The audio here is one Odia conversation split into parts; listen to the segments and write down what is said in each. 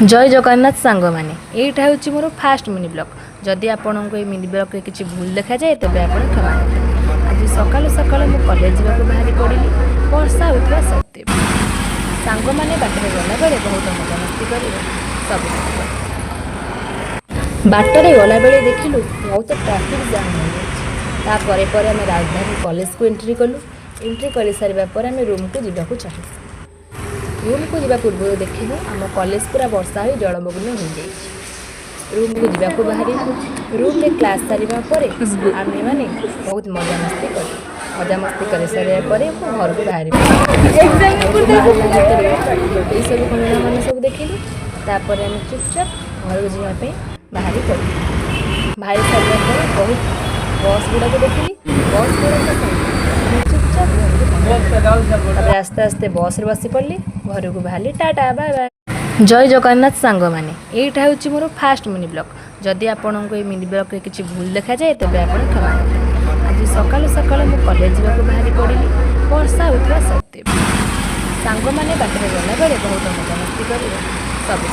ଜୟ ଜଗନ୍ନାଥ ସାଙ୍ଗମାନେ, ଏଇଟା ହେଉଛି ମୋର ଫାଷ୍ଟ ମିନି ବ୍ଲଗ୍। ଯଦି ଆପଣଙ୍କୁ ଏଇ ମିନି ବ୍ଲଗ୍ରେ କିଛି ଭୁଲ ଦେଖାଯାଏ, ତେବେ ଆପଣ କ୍ଷମା କରିବେ। ଆଜି ସକାଳୁ ସକାଳୁ ମୁଁ କଲେଜ ଯିବାକୁ ବାହାରି ପଡ଼ିଲି, ବର୍ଷା ହେଉଥିବା ସତ୍ତ୍ୱେ। ସାଙ୍ଗମାନେ ବାଟରେ ଗଲାବେଳେ ବହୁତ ମଜାମସ୍ତି କରିବେ ସବୁ। ବାଟରେ ଗଲାବେଳେ ଦେଖିଲୁ ବହୁତ ଟ୍ରାଫିକ୍ ଜାମ୍ ହୋଇଯାଇଛି। ତାପରେ ପରେ ଆମେ ରାଜଧାନୀ କଲେଜକୁ ଏଣ୍ଟ୍ରି କଲୁ। ଏଣ୍ଟ୍ରି କରିସାରିବା ପରେ ଆମେ ରୁମ୍କୁ ଯିବାକୁ ଚାହିଁଲୁ। ରୁମ୍କୁ ଯିବା ପୂର୍ବରୁ ଦେଖିଲୁ ଆମ କଲେଜ ପୁରା ବର୍ଷା ହୋଇ ଜଳମଗ୍ନ ହୋଇଯାଇଛି। ରୁମ୍କୁ ଯିବାକୁ ବାହାରିଲୁ। ରୁମ୍ରେ କ୍ଲାସ୍ ସାରିବା ପରେ ଆମେମାନେ ବହୁତ ମଜାମସ୍ତି କଲୁ। ମଜାମସ୍ତି କରିସାରିବା ପରେ ମୁଁ ଘରକୁ ବାହାରିଲି। ଘରକୁ ବାହାରିଲା ଭିତରେ ଏଇସବୁ ଘଟଣାମାନ ସବୁ ଦେଖିଲୁ। ତାପରେ ଆମେ ଚୁପଚାପ ଘରକୁ ଯିବା ପାଇଁ ବାହାରି ପଡ଼ିଲୁ। ବାହାରି ସାରିବା ପରେ ବହୁତ ବସ୍ ଗୁଡ଼ାକ ଦେଖିଲି। ବସ୍ ଗୁଡ଼ାକ ସହିତ ଆମେ ଚୁପଚାପ ଘରକୁ ପହଞ୍ଚିଲୁ। ତାପରେ ଆସ୍ତେ ଆସ୍ତେ ବସ୍ରେ ବସି ପଡ଼ିଲି, ଘରକୁ ବାହାରିଲି। Tata, bye bye. ଜୟ ଜଗନ୍ନାଥ ସାଙ୍ଗମାନେ, ଏଇଟା ହେଉଛି ମୋର ଫାଷ୍ଟ ମିନି ବ୍ଲଗ୍। ଯଦି ଆପଣଙ୍କୁ ଏଇ ମିନି ବ୍ଲଗ୍ରେ କିଛି ଭୁଲ ଦେଖାଯାଏ, ତେବେ ଆପଣ କ୍ଷମା କରିବେ। ଆଜି ସକାଳୁ ସକାଳୁ ମୁଁ କଲେଜ ଯିବାକୁ ବାହାରି ପଡ଼ିଲି, ବର୍ଷା ହେଉଥିବା ସତ୍ତ୍ୱେ। ସାଙ୍ଗମାନେ ବାଟରେ ଗଲାବେଳେ ବହୁତ ମଜାମସ୍ତି କରିବେ ସବୁ।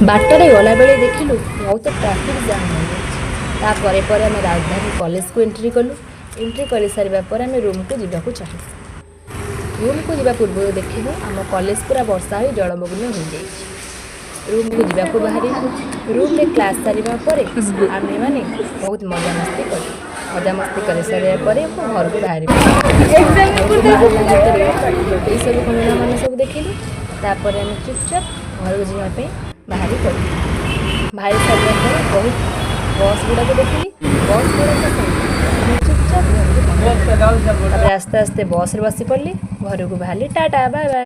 ବାଟରେ ଗଲାବେଳେ ଦେଖିଲୁ ବହୁତ ଟ୍ରାଫିକ୍ ଜାମ୍ ହୋଇଯାଇଛି। ତାପରେ ପରେ ଆମେ ରାଜଧାନୀ କଲେଜକୁ ଏଣ୍ଟ୍ରି କଲୁ। ଏଣ୍ଟ୍ରି କରିସାରିବା ପରେ ଆମେ ରୁମ୍କୁ ଯିବାକୁ ଚାହିଁଲୁ। ରୁମ୍କୁ ଯିବା ପୂର୍ବରୁ ଦେଖିଲୁ ଆମ କଲେଜ ପୁରା ବର୍ଷା ହୋଇ ଜଳମଗ୍ନ ହୋଇଯାଇଛି। ରୁମ୍କୁ ଯିବାକୁ ବାହାରିଲୁ। ରୁମ୍ରେ କ୍ଲାସ୍ ସାରିବା ପରେ ଆମେମାନେ ବହୁତ ମଜାମସ୍ତି କଲୁ। ମଜାମସ୍ତି କରିସାରିବା ପରେ ମୁଁ ଘରକୁ ବାହାରିଲି। ଘରକୁ ବାହାରିଲା ଭିତରେ ଏଇସବୁ ଘଟଣାମାନ ସବୁ ଦେଖିଲୁ। ତାପରେ ଆମେ ଚୁପଚାପ ଘରକୁ ଯିବା ପାଇଁ ବାହାରି ପଡ଼ିଲୁ। ବାହାରି ସାରିବା ପରେ ବହୁତ ବସ୍ ଗୁଡ଼ାକ ଦେଖିଲି। ବସ୍ ଗୁଡ଼ାକ ସହିତ ଆମେ ଚୁପଚାପ ଘରକୁ ପହଞ୍ଚିଲୁ। ତାପରେ ଆସ୍ତେ ଆସ୍ତେ ବସ୍ରେ ବସି ପଡ଼ିଲି, ଘରକୁ ବାହାରିଲି। Tata, bye bye.